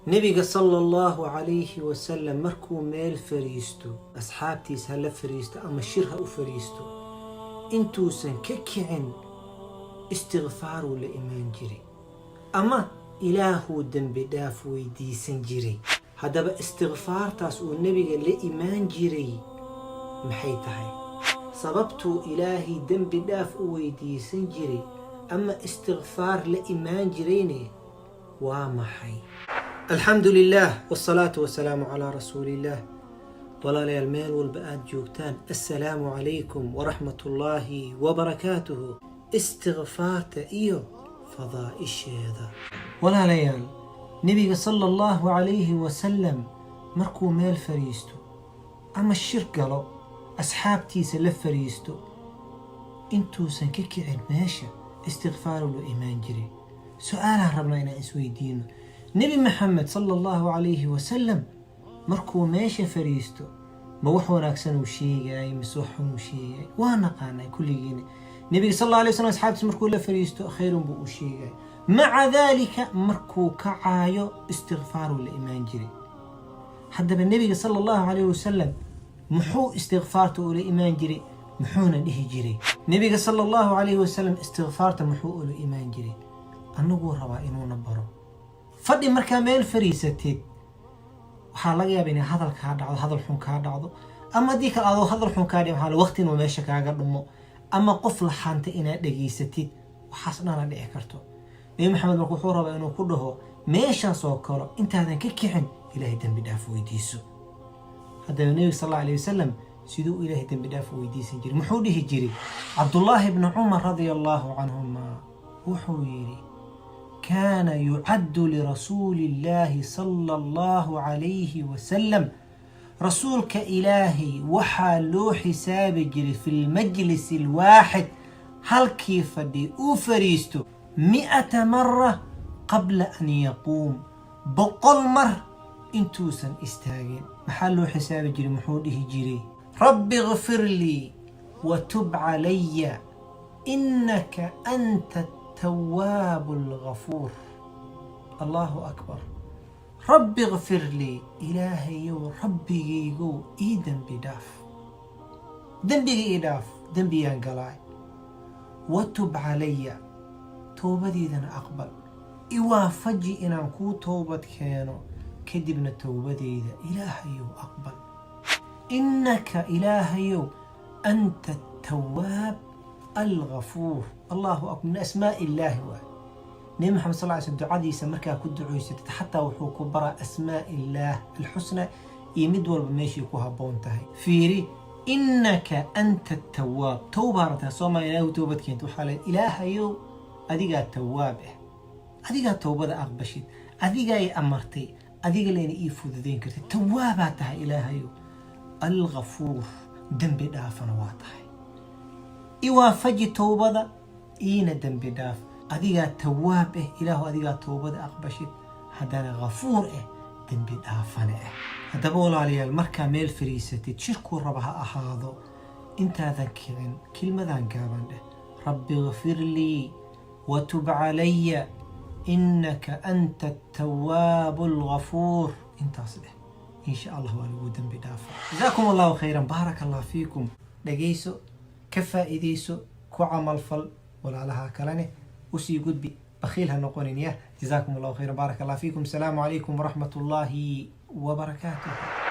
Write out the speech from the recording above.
Nebiga sala Allahu calayhi wasalam markuu meel fariisto, asxaabtiis ha la fariisto ama shir ha u fariisto, intuusan ka kicin istikfaaruu la imaan jiray ama Ilaahuu dembi dhaaf weydiisan jiray. Haddaba, istikfaartaas uu nebiga la imaan jiray maxay tahay? Sababtuu Ilaahay dembi dhaaf u weydiisan jiray ama istikfaar la imaan jirayne waa maxay? Alxamdu lilah wsalaatu wasalaamu calaa rasuuliillah. Walaalayaal, meel walba aada joogtaan, assalaamu calaykum waraxmat ullaahi wabarakaatuhu. Istikfaarta iyo fadaa'isheeda. Walaalayaal, nebiga sala Allahu calayhi wasalam markuu meel fariisto ama shir galo, asxaabtiisa la fariisto, intuusan ka kicin meesha istikfaaru la imaan jiray. Su-aalaan rabnaa inaan isweydiino: Nebi Maxamed sala Allahu calayhi wasalam markuu meesha fariisto, ma wax wanaagsan uu sheegayay mise wax xun uu sheegay? Waa naqaanaa kulligiina, nebiga sal alla alay waslam asxaabtiisa markuu la fariisto khayrun buu u sheegay. Maca daalika, markuu kacaayo istikfaaruu la imaan jiray. Haddaba, nebiga sala Allahu calayhi wasalam muxuu istikfaarta ula imaan jiray? Muxuuna dhihi jiray nebiga sala Allahu calayhi wasalam? Istikfaarta muxuu ula imaan jiray? Annaguu rabaa inuuna baro. Fadhi markaa meel fariisatid, waxaa laga yaaba inay hadal kaa dhacdo, hadal xun kaa dhacdo, ama haddii kale adoo hadal xun kaa dhici, waxaa waqti inuu meesha kaaga dhumo ama qof laxaanta inaad dhegaysatid. Waxaas dhana dhici karto. Nebi Maxamed marka wuxuu rabaa inuu ku dhaho, meeshaas oo kale intaadan ka kicin Ilaahay dembi dhaaf weydiiso. Haddaba, nebiga sal alla alayh wasalam siduu Ilaahay dembi dhaaf weydiisan jiray? Muxuu dhihi jiray? Cabdullaahi bni Cumar radia Allahu canhuma wuxuu yidhi: "كان يعد لرسول الله صلى الله عليه وسلم", rasuulka Ilaahay waxaa loo xisaabi jiray, "في المجلس الواحد", halkii fadhi uu fariisto, "100 مرة قبل أن يقوم", 100 mar intuusan istaagin. Maxaa loo xisaabi jiray? Muxuu dhihi jiray? "رب اغفر لي وتب علي إنك أنت التواب الغفور". Allahu akbar! "رب اغفر لي", Ilaahayow, Rabbigaygow, ii dembi dhaaf, dembiga ii dhaaf, dembiyaan galaay. "وتب علي", towbadeydana aqbal, iwaafaji inaan kuu toobad keeno, kadibna towbadeyda Ilaahayow aqbal. "إنك", Ilaahayow, "أنت التواب الغفور". Allahu akbar! Min asmaa'i Illaahi waay. Nebi Maxamed sal ly sl ducadiisa markaa ku ducoysatid, xataa wuxuu ku baraa asmaa illaah alxusna iyo mid walba meeshay ku habboon tahay. Fiiri: "إنك أنت التواب". Towbaa rabtaa, soomaa? Ilaahu toobad keenta. Waxaa le: Ilaahayow, adigaa tawaab ah, adigaa towbada aqbashid, adigaa i amartay, adiga layna ii fududayn kartid. Tawaabaa tahay, Ilaahayow, الغفور, dembi dhaafana waa tahay. Iwaafaji towbada, iina dembi dhaaf. Adigaa tawaab ah, Ilaahu, adigaa towbada aqbashid, haddana ghafuur ah, dembi dhaafane ah. Haddaba walaalayaal, markaa meel fariisatid, shirkuu raba ha ahaado, intaadan kicin kelmadan gaaban dheh: "رب اغفر لي وتب علي إنك أنت التواب الغفور". Intaas dheh, insha Allah waa lagu dembi dhaafa. Jazaakum Allahu khayran, baaraka Allah fiikum. Dhagayso, ka faa'iidayso, ku camalfal, walaalaha kalene usii gudbi, bakhiil ha noqonin. Yah, jazaakum Allahu khayran, baaraka Allah fiikum. Asalaamu calaykum waraxmat ullaahi wabarakaatuh.